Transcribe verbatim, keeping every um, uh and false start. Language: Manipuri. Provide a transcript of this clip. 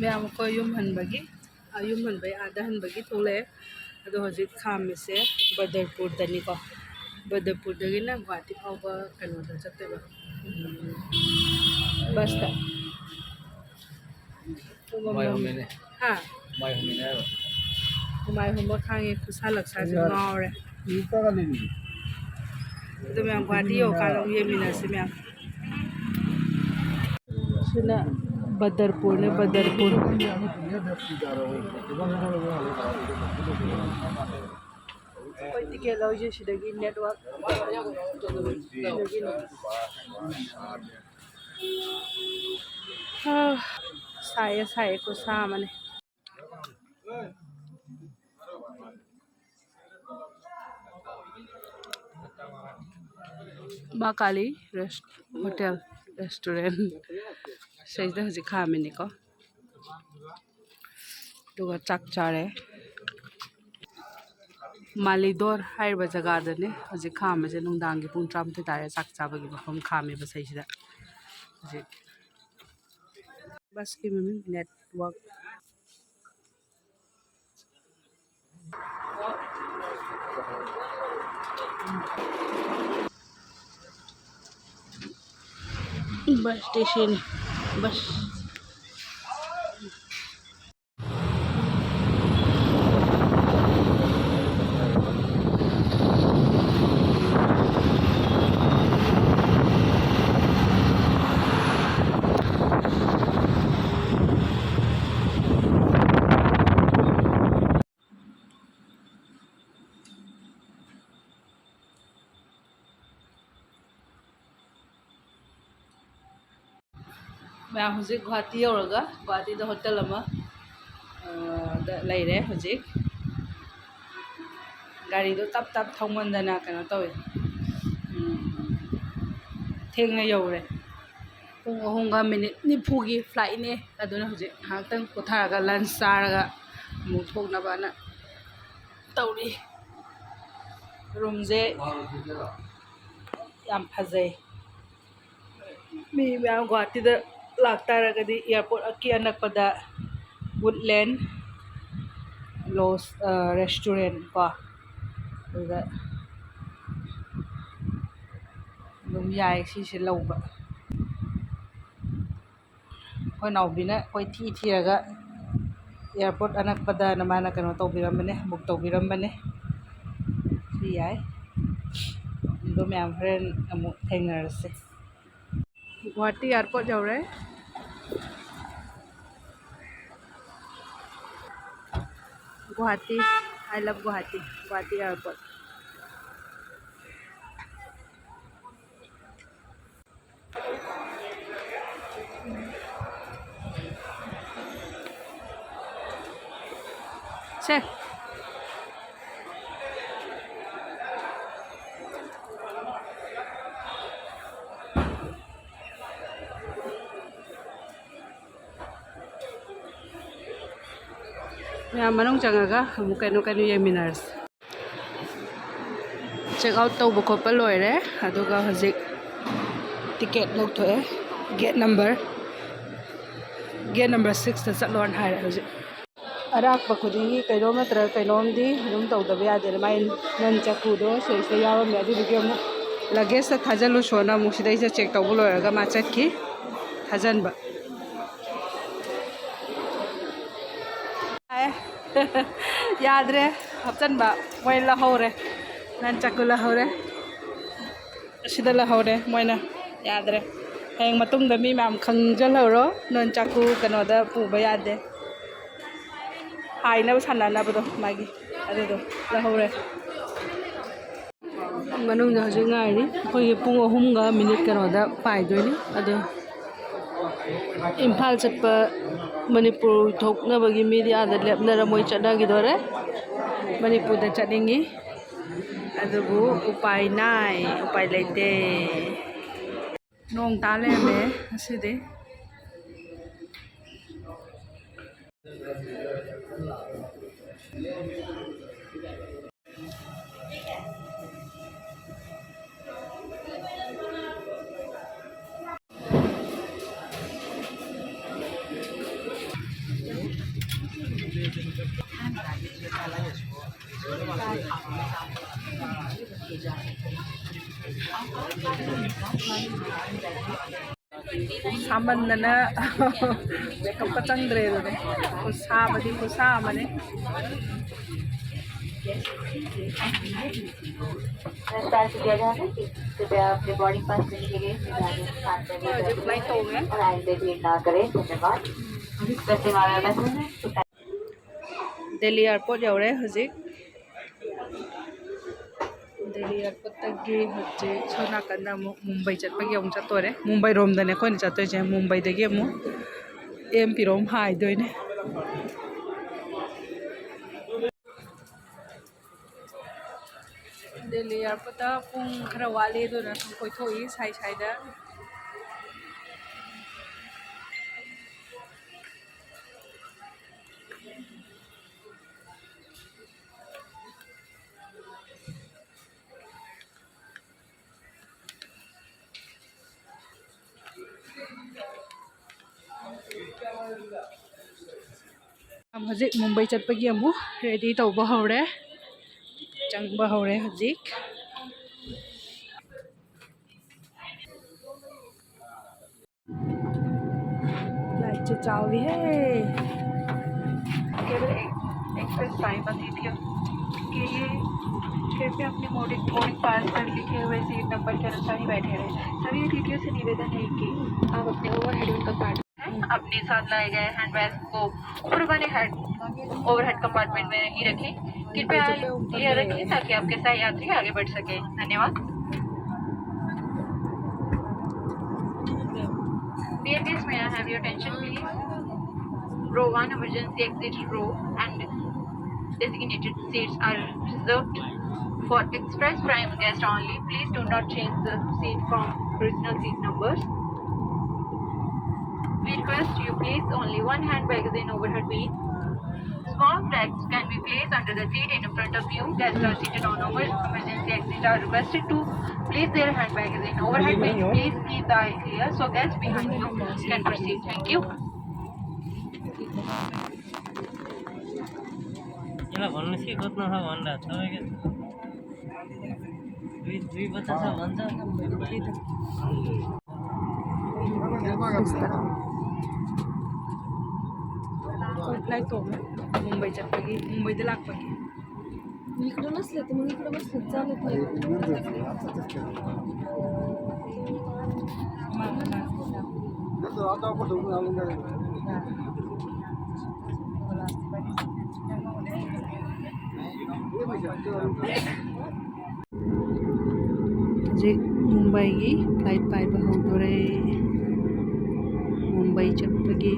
ꯃꯌꯥꯝ ꯑꯩꯈꯣꯏ ꯌꯨꯝ ꯍꯟꯕꯒꯤ, ꯑ, ꯌꯨꯝ ꯍꯟꯕꯩ ꯑꯥꯗ ꯍꯟꯕꯒꯤ ꯊꯣꯛꯂꯛꯑꯦ꯫ ꯑꯗꯣ ꯍꯧꯖꯤꯛ ꯈꯥꯝꯃꯤꯁꯦ ꯕꯗꯔꯄꯨꯔꯗꯅꯤꯀꯣ꯫ ꯕꯗꯔꯄꯨꯔꯗꯒꯤꯅ ꯒꯨꯍꯥꯇꯤ ꯐꯥꯎꯕ ꯀꯩꯅꯣꯗ ꯆꯠꯇꯣꯏꯕ, ꯎꯝ, ꯕꯁꯇ꯫ ꯄꯨꯡ ꯑꯃ ꯍꯨꯝꯃꯤꯅꯦ꯫ ꯍꯥ? ꯍꯨꯃꯥꯏ ꯍꯨꯝꯃꯤꯅꯦ ꯍꯥꯏꯕ꯫ ꯍꯨꯃꯥꯏ ꯍꯨꯝꯕ ꯈꯥꯡꯉꯦ, ꯈꯨꯠꯁꯥ ꯂꯛꯁꯥꯁꯦ ꯉꯥꯎꯔꯦ꯫ ꯑꯗꯨ ꯃꯌꯥꯝ ꯒꯨꯍꯥꯇꯤ ꯌꯧꯔꯀꯥꯟꯗ ꯑꯃꯨꯛ ꯌꯦꯡꯃꯤꯟꯅꯁꯤ ꯃꯌꯥꯝ꯫ ꯁꯤꯅ ꯕꯗꯔꯄꯨꯔꯅꯦ, ꯕꯗꯔꯄꯨꯔ꯫ ꯑꯩꯈꯣꯏ ꯇꯤꯀꯦꯠ ꯂꯧꯔꯤꯁꯦ ꯁꯤꯗꯒꯤ, ꯅꯦꯠꯋꯥꯛ ꯁꯤꯗꯒꯤꯅꯦ꯫ ꯍꯥ, ꯁꯥꯏꯌꯦ, ꯁꯥꯏꯌꯦ, ꯈꯨꯠꯁꯥ ꯑꯃꯅꯦ꯫ ꯃꯥ ꯀꯥꯂꯤ ꯔꯦꯁ-, ꯍꯣꯇꯦꯜ, ꯔꯦꯁꯇꯨꯔꯦꯟ꯫ ꯁꯤꯗꯩꯁꯤꯗ ꯍꯧꯖꯤꯛ ꯈꯥꯝꯃꯤꯅꯤꯀꯣ꯫ ꯑꯗꯨꯒ ꯆꯥꯛ ꯆꯥꯔꯦ꯫ ꯃꯥꯂꯤꯗꯣꯔ ꯍꯥꯏꯔꯤꯕ ꯖꯒꯥꯗꯅꯦ ꯍꯧꯖꯤꯛ ꯈꯥꯝꯃꯤꯁꯦ꯫ ꯅꯨꯡꯗꯥꯡꯒꯤ ꯄꯨꯡ ꯇꯔꯥꯃꯥꯊꯣꯏ ꯇꯥꯔꯦ꯫ ꯆꯥꯛ ꯆꯥꯕꯒꯤ ꯃꯐꯝ ꯈꯥꯝꯃꯤꯕ ꯁꯤꯗꯩꯁꯤꯗ ꯍꯧꯖꯤꯛ꯫ ꯕꯁꯀꯤ ꯃꯃꯤꯡ ꯅꯦꯠꯋꯥꯛ꯫ Bus station, bus. ꯃꯌꯥꯝ ꯍꯧꯖꯤꯛ ꯒꯨꯍꯥꯇꯤ ꯌꯧꯔꯒ ꯒꯨꯍꯥꯇꯤꯗ ꯍꯣꯇꯦꯜ ꯑꯃ, ꯑ, ꯗ ꯂꯩꯔꯦ ꯍꯧꯖꯤꯛ꯫ ꯒꯥꯔꯤꯗꯣ ꯇꯞ ꯇꯞ ꯊꯧꯃꯟꯗꯅ ꯀꯩꯅꯣ ꯇꯧꯋꯦ, ꯎꯝ, ꯊꯦꯡꯅ ꯌꯧꯔꯦ꯫ ꯄꯨꯡ ꯑꯍꯨꯝꯒ ꯃꯤꯅꯤꯠ ꯅꯤꯐꯨꯒꯤ ꯐ꯭ꯂꯥꯏꯠꯅꯦ꯫ ꯑꯗꯨꯅ ꯍꯧꯖꯤꯛ ꯉꯥꯏꯍꯥꯛꯇꯪ ꯄꯣꯊꯥꯔꯒ ꯂꯟꯁ ꯆꯥꯔꯒ ꯑꯃꯨꯛ ꯊꯣꯛꯅꯕꯅ ꯇꯧꯔꯤ꯫ ꯔꯨꯝꯁꯦ ꯌꯥꯝ ꯐꯖꯩ꯫ ꯃꯤ ꯃꯌꯥꯝ ꯒꯨꯍꯥꯇꯤꯗ ꯂꯥꯛꯇꯥꯔꯒꯗꯤ ꯑꯦꯌꯥꯔꯄꯣꯔꯠꯀꯤ ꯑꯅꯛꯄꯗ ꯋꯨꯠꯂꯦꯟ ꯂꯣꯁ, ꯑ, ꯔꯦꯁꯇꯨꯔꯦꯟ ꯀꯣ, ꯑꯗꯨꯗ ꯑꯗꯨꯝ ꯌꯥꯏ ꯁꯤꯁꯦ ꯂꯧꯕ꯫ ꯑꯩꯈꯣꯏ ꯅꯥꯎꯕꯤꯅ ꯀꯣꯏꯊꯤ ꯊꯤꯔꯒ ꯑꯦꯌꯥꯔꯄꯣꯔꯠ ꯑꯅꯛꯄꯗꯅ ꯃꯥꯅ ꯀꯩꯅꯣ ꯇꯧꯕꯤꯔꯝꯕꯅꯦ, ꯕꯨꯛ ꯇꯧꯕꯤꯔꯝꯕꯅꯦ꯫ ꯁꯤ ꯌꯥꯏ꯫ ꯑꯗꯣ ꯃꯌꯥꯝ ꯍꯣꯔꯦꯟ ꯑꯃꯨꯛ ꯊꯦꯡꯅꯔꯁꯦ꯫ ꯒꯨꯋꯥꯍꯥꯇꯤ ꯑꯦꯌꯥꯔꯄꯣꯔꯠ ꯌꯧꯔꯦ꯫ Guwahati, I love Guwahati, Guwahati airport. ꯁꯦ꯫ ꯃꯌꯥꯝ ꯃꯅꯨꯡ ꯆꯪꯉꯒ ꯑꯃꯨꯛ ꯀꯩꯅꯣ ꯀꯩꯅꯣ ꯌꯦꯡꯃꯤꯟꯅꯔꯁꯤ꯫ ꯆꯦꯛ ꯑꯥꯎꯠ ꯇꯧꯕ ꯈꯣꯠꯄ ꯂꯣꯏꯔꯦ, ꯑꯗꯨꯒ ꯍꯧꯖꯤꯛ ꯇꯤꯀꯦꯠ ꯂꯧꯊꯣꯛꯑꯦ꯫ ꯒꯦꯠ ꯅꯝꯕꯔ, ꯒꯦꯠ ꯅꯝꯕꯔ ꯁꯤꯛꯁꯇ ꯆꯠꯂꯣꯅ ꯍꯥꯏꯔꯦ ꯍꯧꯖꯤꯛ꯫ ꯑꯔꯥꯛꯄ ꯈꯨꯗꯤꯡꯒꯤ ꯀꯩꯅꯣꯝ ꯅꯠꯇ꯭ꯔꯒ ꯀꯩꯅꯣꯝꯗꯤ ꯑꯗꯨꯝ ꯇꯧꯗꯕ ꯌꯥꯗꯦ꯫ ꯃꯥꯏ ꯅꯟ ꯆꯥꯛꯀꯨꯗꯣ ꯁꯤꯗꯩꯁꯤꯗ ꯌꯥꯎꯔꯝꯃꯦ, ꯑꯗꯨꯗꯨꯒꯤ ꯑꯃꯨꯛ ꯂꯒꯦꯖꯇ ꯊꯥꯖꯤꯜꯂꯨꯁꯣꯅ ꯑꯃꯨꯛ ꯁꯤꯗꯩꯁꯤꯗ ꯆꯦꯛ ꯇꯧꯕ ꯂꯣꯏꯔꯒ ꯃꯥ ꯆꯠꯈꯤ ꯊꯥꯖꯤꯟꯕ꯫ ꯌꯥꯗ꯭ꯔꯦ ꯍꯥꯞꯆꯤꯟꯕ, ꯃꯣꯏ ꯂꯧꯍꯧꯔꯦ, ꯅꯟ ꯆꯥꯛꯀꯨ ꯂꯧꯍꯧꯔꯦ꯫ ꯑꯁꯤꯗ ꯂꯧꯍꯧꯔꯦ ꯃꯣꯏꯅ꯫ ꯌꯥꯗ꯭ꯔꯦ꯫ ꯍꯌꯦꯡ ꯃꯇꯨꯡꯗ ꯃꯤ ꯃꯌꯥꯝ ꯈꯪꯖꯜꯍꯧꯔꯣ, ꯅꯣꯟ ꯆꯥꯛꯀꯨ ꯀꯩꯅꯣꯗ ꯄꯨꯕ ꯌꯥꯗꯦ꯫ ꯍꯥꯏꯅꯕ ꯁꯥꯟꯅꯅꯕꯗꯣ ꯃꯥꯒꯤ, ꯑꯗꯨꯗꯣ ꯂꯧꯍꯧꯔꯦ꯫ ꯃꯅꯨꯡꯗ ꯍꯧꯖꯤꯛ ꯉꯥꯏꯔꯤ꯫ ꯑꯩꯈꯣꯏꯒꯤ ꯄꯨꯡ ꯑꯍꯨꯝꯒ ꯃꯤꯅꯤꯠ ꯀꯩꯅꯣꯗ ꯄꯥꯏꯗꯣꯏꯅꯤ꯫ ꯑꯗꯣ ꯏꯝꯐꯥꯜ ꯆꯠꯄ, ꯃꯅꯤꯄꯨꯔ ꯊꯣꯛꯅꯕꯒꯤ ꯃꯤꯗꯤ ꯑꯥꯗ ꯂꯦꯞꯅꯔ ꯃꯣꯏ ꯆꯠꯅꯈꯤꯗꯣꯔꯦ꯫ ꯃꯅꯤꯄꯨꯔꯗ ꯆꯠꯅꯤꯡꯉꯤ꯫ ꯑꯗꯨꯕꯨ ꯎꯄꯥꯏ ꯅꯥꯏ, ꯎꯄꯥꯏ ꯂꯩꯇꯦ꯫ ꯅꯣꯡ ꯇꯥ ꯂꯩꯔꯝꯃꯦ ꯉꯁꯤꯗꯤ꯫ ꯁꯥꯃꯟꯗꯅ ꯃꯦꯀꯞꯀ ꯆꯪꯗ꯭ꯔꯦ ꯑꯗꯨꯅꯦ꯫ ꯈꯨꯁꯥꯕꯗꯤ ꯈꯨꯁꯥ ꯑꯃꯅꯤ꯫ नमस्कार, कृपया ध्यान रखें, कृपया अपने boarding pass लेने के लिए हमें जाने स्थान पर ले जाएं। और आइंदा देर ना करें। धन्यवाद। वंदे मातरम। ꯗꯦꯜꯂꯤ ꯑꯦꯌꯥꯔꯄꯣꯔꯠ ꯌꯧꯔꯦ ꯍꯧꯖꯤꯛ꯫ ꯗꯦꯜꯂꯤ ꯑꯦꯌꯥꯔꯄꯣꯔꯠꯇꯒꯤ ꯍꯧꯖꯤꯛ ꯁꯣꯝ ꯅꯥꯀꯟꯗ ꯑꯃꯨꯛ ꯃꯨꯝꯕꯩ ꯆꯠꯄꯒꯤ ꯑꯃꯨꯛ ꯆꯠꯇꯣꯔꯦ꯫ ꯃꯨꯝꯕꯩ ꯔꯣꯝꯗꯅꯦ ꯑꯩꯈꯣꯏꯅ ꯆꯠꯇꯣꯏꯁꯦ꯫ ꯃꯨꯝꯕꯩꯗꯒꯤ ꯑꯃꯨꯛ ꯑꯦꯝ ꯄꯤꯔꯣꯝ ꯍꯥꯏꯗꯣꯏꯅꯦ꯫ ꯗꯦꯜꯂꯤ ꯑꯦꯌꯥꯔꯄꯣꯔꯠꯇ ꯄꯨꯡ ꯈꯔ ꯋꯥꯠꯂꯤ, ꯑꯗꯨꯅ ꯁꯨꯝ ꯀꯣꯏꯊꯣꯛꯏ ꯁꯥꯏ ꯁꯥꯏꯗ꯫ ꯍꯧꯖꯤꯛ ꯃꯨꯝꯕꯩ ꯆꯠꯄꯒꯤ ꯑꯃꯨꯛ ꯔꯦꯗꯤ ꯇꯧꯕ ꯍꯧꯔꯦ, ꯆꯪꯕ ꯍꯧꯔꯦ ꯍꯧꯖꯤꯛ꯫ लाइट से चालू है। केवल एक, एक्सप्रेस टाइम अतिथियों के लिए कृपया अपने बोर्डिंग, बोर्डिंग पास पर लिखे हुए सीट नंबर के अनुसार ही बैठे रहें। सभी अतिथियों से निवेदन है कि आप अपने ओवरहेड कंपार्टमेंट अपने साथ लाए गए हैंडबैग को ऊपर वाले हेड, ओवरहेड कंपार्टमेंट में ही रखें। कृपया यह रखें ताकि आपके सह यात्री आगे बढ़ सके। धन्यवाद। Dear guests, may I have your attention, please? Row one, emergency exit row and designated seats are reserved for express prime guests only. Please do not change the seat from original seat numbers. We request you place only one hand bag in overhead bin. Small bags can be placed under the seat in front of you. Guests are seated on over emergency exit are requested to place their hand bags in overhead bin. Please keep the aisle clear so guests behind you can proceed. Thank you. यसलाई भन्नुहोस् कि कति नखा भनेर, तपाईँको Flight ꯇꯣꯡꯉꯦ꯫ ꯃꯨꯝꯕꯩ ꯆꯠꯄꯒꯤ, ꯃꯨꯝꯕꯩꯗ ꯂꯥꯛꯄꯒꯤ꯫ मी इकडूनच येते, मग इकडे बसले, चालत नाही. ꯍꯧꯖꯤꯛ ꯃꯨꯝꯕꯥꯏꯒꯤ ꯐ꯭ꯂꯥꯏꯠ ꯄꯥꯏꯕ ꯍꯧꯗꯣꯔꯦ꯫ ꯃꯨꯝꯕꯥꯏ ꯆꯠꯄꯒꯤ꯫